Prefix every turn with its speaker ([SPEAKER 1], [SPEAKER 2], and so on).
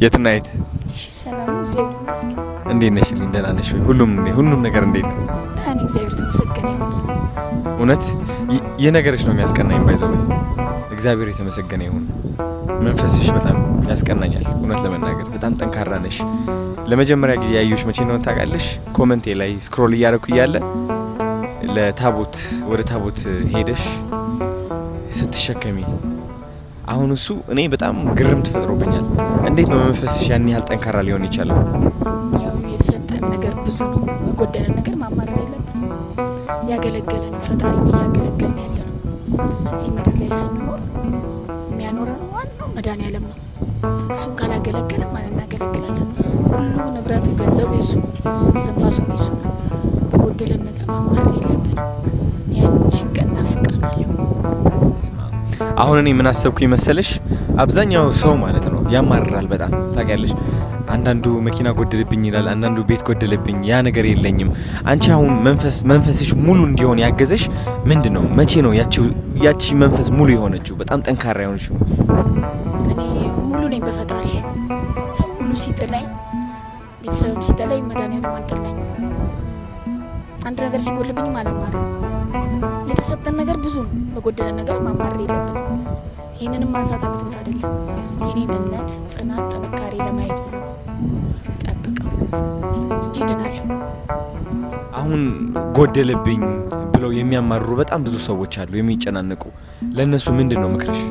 [SPEAKER 1] የትናየት።
[SPEAKER 2] እሺ፣ ሰላም ነው፣ እግዚአብሔር ይመስገን።
[SPEAKER 1] እንዴት ነሽልኝ? ደህና ነሽ ወይ? ሁሉም ነገር እንዴት ነው?
[SPEAKER 2] ደህና ነኝ፣ እግዚአብሔር የተመሰገነ ይሁን።
[SPEAKER 1] እውነት ይህ ነገርሽ ነው የሚያስቀናኝ። By the way፣ እግዚአብሔር የተመሰገነ ይሁን። መንፈስሽ በጣም ያስቀናኛል። እውነት ለመናገር በጣም ጠንካራ ነሽ። ለመጀመሪያ ጊዜ ያየሁሽ መቼ እንደሆነ ታውቃለሽ? Comment ኤ ላይ scroll እያደረኩ እያለ ለታቦት ወደ ታቦት ሄደሽ ስትሸከሚ፣ አሁን እሱ እኔ በጣም ግርምት ፈጥሮብኛል። እንዴት ነው መንፈስሽ ያን ያህል ጠንካራ ሊሆን የቻለው?
[SPEAKER 2] ያው የተሰጠን ነገር ብዙ ነው። በጎደለን ነገር ማማረር የለብንም። ያገለገለን ፈጣሪ ነው እያገለገልን ያለ ነው። እዚህ ምድር ላይ ስንኖር የሚያኖረን ዋናው መድኃኒዓለም ነው። እሱን ካላገለገልን ማን እናገለግላለን? ሁሉ ንብረቱ ገንዘቡ የሱ ነው፣ እስትንፋሱም የሱ ነው። በጎደለን ነገር ማማረር የለብንም። ያችን ቀን ናፍቃታለሁ።
[SPEAKER 1] አሁን እኔ ምን አሰብኩኝ መሰለሽ? አብዛኛው ሰው ማለት ነው ያማርራል በጣም፣ ታውቂያለሽ። አንዳንዱ መኪና ጎደለብኝ ይላል፣ አንዳንዱ ቤት ጎደለብኝ፣ ያ ነገር የለኝም። አንቺ አሁን መንፈስሽ ሙሉ እንዲሆን ያገዘሽ ምንድን ነው? መቼ ነው ያቺ መንፈስ ሙሉ የሆነችው፣ በጣም ጠንካራ የሆነችው?
[SPEAKER 2] እኔ ሙሉ ነኝ በፈጣሪ። ሰው ሁሉ ሲጥለኝ፣ ቤተሰብም ሲጥለኝ መድኃኒዓለም አልጠላኝ። አንድ ነገር ሲጎልብኝም አላማርም። የተሰጠን ነገር ብዙ ነው። በጎደለን ነገር ማማረር የለብንም። ይህንንም ማንሳት አቅቶት አይደለም። የኔን እምነት፣ ጽናት፣ ጥንካሬ ለማየት ብሎ ጠብቀው እንጂ ድናለሁ።
[SPEAKER 1] አሁን ጎደለብኝ ብለው የሚያማርሩ በጣም ብዙ ሰዎች አሉ፣ የሚጨናነቁ። ለእነሱ ምንድን ነው ምክርሽ?